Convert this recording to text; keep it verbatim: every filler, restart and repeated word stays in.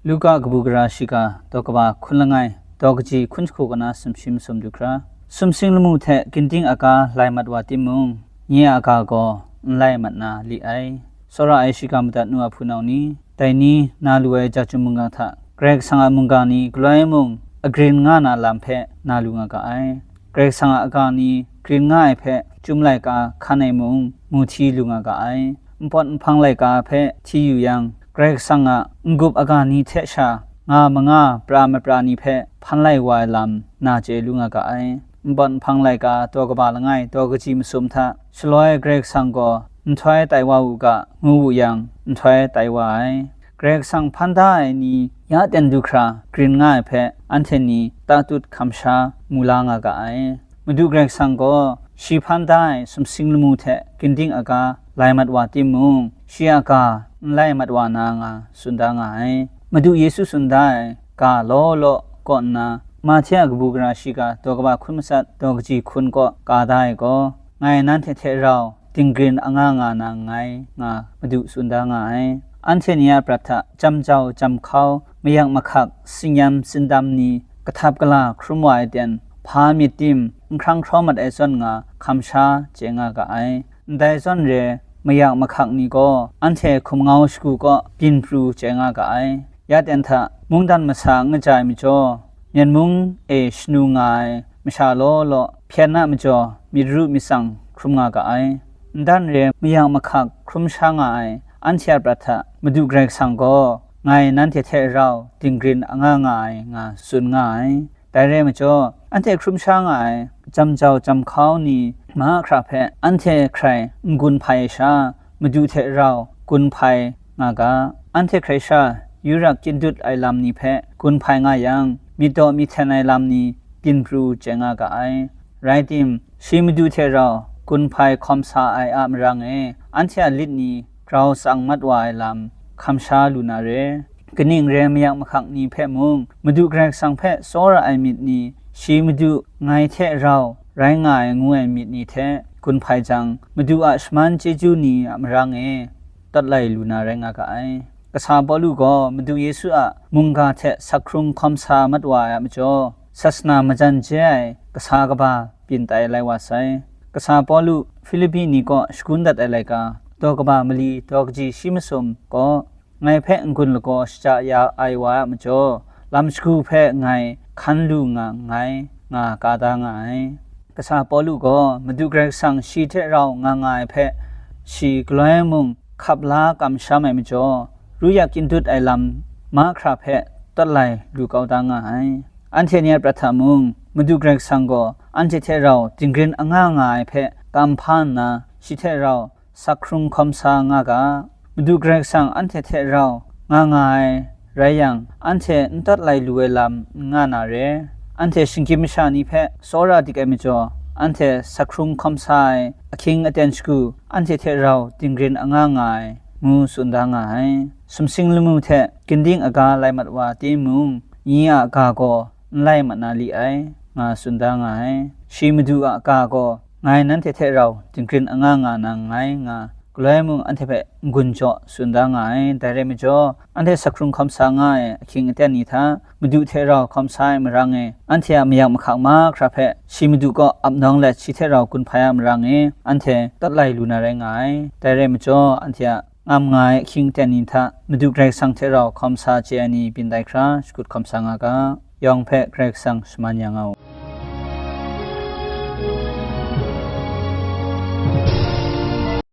Luka kabu gara shiga daw kaba hkun langai, daw kaji hkun jahku kana sumshi masum du hkra, sumsing lamu hte ginding aga lai mat wa timung, nye a ga gaw n lai mat na li ai. Tsawra ai shiga madat nu a hpunau ni, dai ni na lu ai jahchyum mungga hta, Karai Kasang a mungga ni galoi mung agrin nga na lam hpe na lu nga ga ai. Karai Kasang a aga ni grin nga ai hpe chyum laika hkan ai mung mu hti lu nga ga ai. Npawt nhpang laika hpe hti yu yang, Karai Kasang a n-gup aga ni hte sha nga manga pra mapra ni hpe hpan lai wa ai lam na chye lu nga ga ai. Npawt nhpang laika daw kaba langai, daw kaji masum hta shaloi Karai Kasang gaw nhtoi tai wa u ga, ngu wu yang, nhtoi tai wa ai. Karai Kasang hpan da ai ni ya ten du hkra grin nga ai hpe, anhte ni tatut hkam sha mu la nga ga ai. Madu Karai Kasang gaw shi hpan da ai sumsing lamu hte ginding aga lai mat wa timung, shi a ga n lai mat wa na nga tsun da nga ai. Madu Yesu tsun da ai ga law law kaw nna, Mahte a kabu gara shiga daw kaba hkun matsat, daw kaji hkun kaw ka da ai gaw, ngai nanhte hte rau dinggrin anga nga na nngai, nga Madu tsun da nga ai. Anhte ni a prat hta jam jau jam hkau, mayak mahkak, tsin-yam tsindam ni, kahtap kala hkrum wa ai ten, hpa myit tim, n hkrang hkraw mat ai zawn nga hkam sha chye nga ga ai. Ndai zawn re, mayak mahkak ni gaw anhte hkum ngau shagu kaw byin pru chye nga ga ai. Ya ten hta, mungdan masa n kaja ai majaw, Myen mung e shanu nga ai masha law law hpyen a majaw myit ru myit tsang hkrum nga ga ai. Ndan re mayak mahkak hkrum sha nga ai anhte a prat hta Madu Karai Kasang gaw, ngai nanhte hte rau dinggrin anga nga ai, nga tsun nga ai. Dai rai majaw, anhte hkrum sha nga ai jam jau jam hkau ni mahkra hpe anhte hkrai n-gun hpai ai sha, Madu hte rau gun hpai nga ga. Anhte hkrai sha, yurap kyindut ai lam ni hpe gun hpai nga yang, myit daw myit hten ai lam ni byin pru chye nga ga ai. Rai tim, shi Madu hte rau gun hpai hkawm sa ai a marang e, anhte a lit ni grau tsang mat wa ai lam hkam sha lu na re. Kaning re, mayak mahkak ni hpe mung, Madu Karai Kasang hpe tsawra ai myit ni, shi Madu ngai hte rau rai nga ai ngu ai myit ni hte gun hpai jang, Madu a shaman chyeju ni a marang e tawt lai lu na rai nga ga ai. Kasa Pawlu gaw Madu Yesu a mungga hte sak hkrung hkawm sa mat wa ai a majaw, sasana majan je ai kasa kaba byin tai lai wa sai. Kasa Pawlu Hpilipi ni kaw shagun dat ai laika, daw kaba mali, daw kaji shi masum gaw, ngai hpe n-gun lagaw shaja ya ai wa a majaw, lam shagu hpe ngai hkan lu nga nngai, nga ka da nga ai. Kasa Pawlu gaw Madu Karai Kasang shi hte rau nga nga ai hpe, shi galoi mung hkap la kamsham ai majaw, ru yak kyindut ai lam mahkra hpe tawt lai lu kau da nga ai. Anhte ni a prat hta mung, Madu Karai Kasang gaw anhte hte rau dinggrin anga nga ai hpe kam hpa nna, shi hte rau sak hkrung hkawm sa nga ga. Madu Karai Kasang anhte hte rau nga nga ai rai yang, anhte n tawt lai lu ai lam n nga na re. Anhte shinggyim masha ni hpe tsawra dik ai majaw, anhte sak hkrung hkawm sa ai ahkying aten shagu, anhte hte rau dinggrin anga nga ai, ngu tsun da nga ai. Sumsing lamu hte ginding aga lai mat wa timung, nye a ga gaw n lai mat na li ai, nga tsun da nga ai. Shi Madu a ga gaw, ngai nanhte hte rau dinggrin anga nga na nngai, nga galoi mung anhte hpe n-gun jaw tsun da nga ai. Dai rai majaw, anhte sak hkrung hkawm sa nga ai ahkying aten ni hta, Madu hte rau hkawm sa ai marang e, anhte a mayak mahkak mahkra hpe shi Madu kaw ap nawng let, shi hte rau gun hpai a marang e, anhte tawt lai lu na rai nga ai. Dai rai majaw, anhte a ngam nga ai ahkying aten ni hta, Madu Karai Kasang hte rau hkawm sa chye ai ni byin tai hkra, shakut hkawm sa nga ga. Yawng hpe Karai Kasang shaman ya nga u.